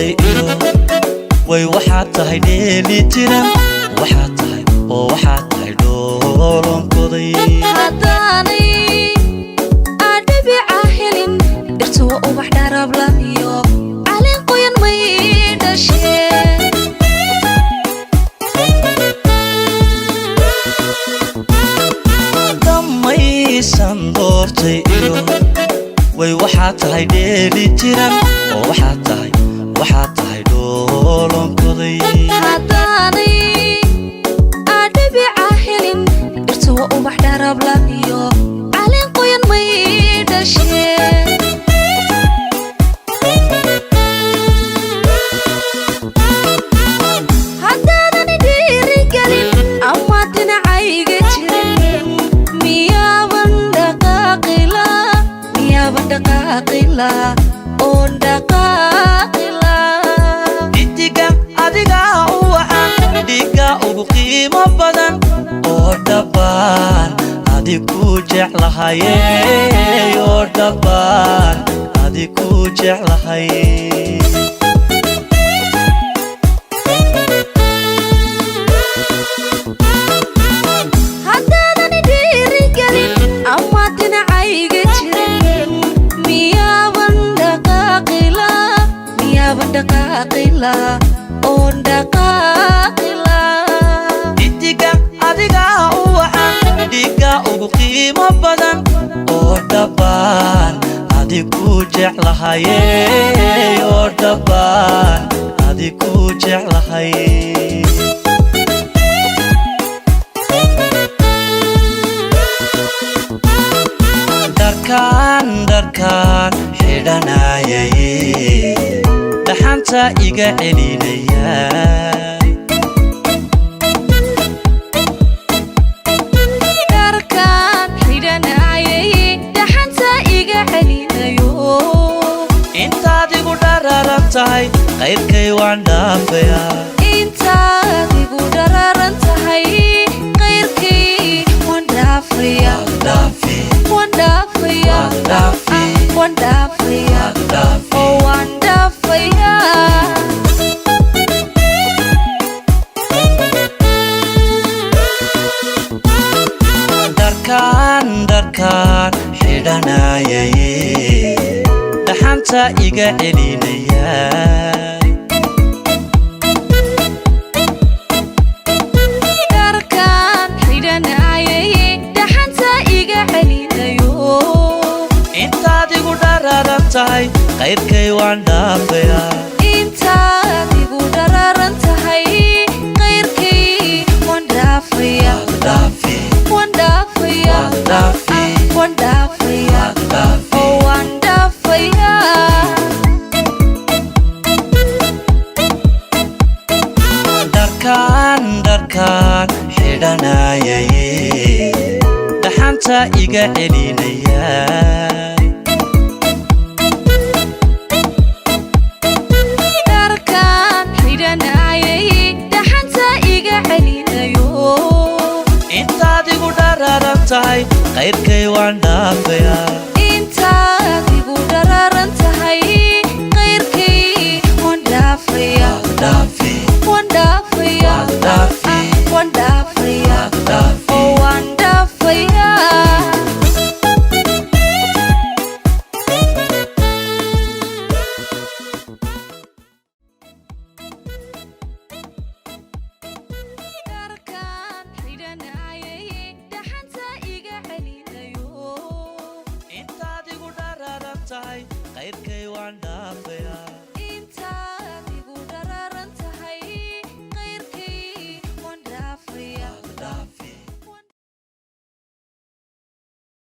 Doortay iyo way waxaad tahay dheeli tiran, waxaad tahay oo waxaad tahay dhoolonkoday. Haddaanay adhibica helin dhirtu, waa ubax dharabla iyo caleen qoyan may dhasheen. Dhammaysan doortay iyo way waxaad tahay dheeli tiran, oo waxaad tahay, waxaad tahay dhoolonkoday. Haddaanay adhibica helin dhirtu, waa ubax dharabla iyo caleen qoyan may dhasheen. Haddaadan dhiirigelin ama dhinacayga jirin, miyaaban dhaqaaqila, miyaaban dhaqaaqila oon dhaqaaqila? Dhidiga adigaa u wacan, dhiigga ugu qiimo badan, oo dhabbaan adig ku jeclahaye, oo dhabbaan adig ku jeclahay. Haddaadan dhiirigelin ama dhinacayga jirin, miyaaban dhaqaaqila, miyaaban dhaqaaqila oon dhaqaaqila? Dhidiga adigaa u wacan, dhiigga ugu qiimo badan, oo dhabbaan adig ku jeclahaye, oo dhabbaan adig ku jeclahay. Dharkaan, dharkaan xidhanayay, dhaxanta iga celinaya. Dharkaan xidhanayay dhaxanta iga celinayo. Intaad igu dhararan tahay, qayrkay waan dhaafayaa. Intaad igu dhararan tahay, qayrkay waan dhaafaya. Waan dhaafi. Waan dhaafaya. Waan dhaafi. Waan dhaafaya. Waan dhaafi. Oo waan dhaafaya. Dharkaan, dharkaan xidhanayay, dhaxanta iga celinaya. Dharkaan xidhanayay dhaxanta iga celinayo. Intaad igu dhararan tahay, qayrkay waan dhaafayaa. Intaad igu dhararan tahay, qayrkay waan dhaafaya. Waan dhaafi. Waan dhaafaya. Waan dhaafi. Waan dhaafaya. Waan dhaafi. Oo waan dhaafaya. Dharkaan, dharkaan xidhanayay, dhaxanta iga celinaya. Dharkaan xidhanayay dhaxanta iga celinayo. Intaad igu dhararan tahay, qayrkay waan dhaafayaa. Intaad igu dhararan tahay, qayrkay waan dhaafaya. Waan dhaafi. Waan dhaafaya. Waan dhaafi. Waan dhaafaya. Waan dhaafi. Oo waan dhaafaya. Dharkaan xidhanayay dhaxanta iga celinayo. Intaad igu dhararan tahay, qayrkay waan dhaafayaa.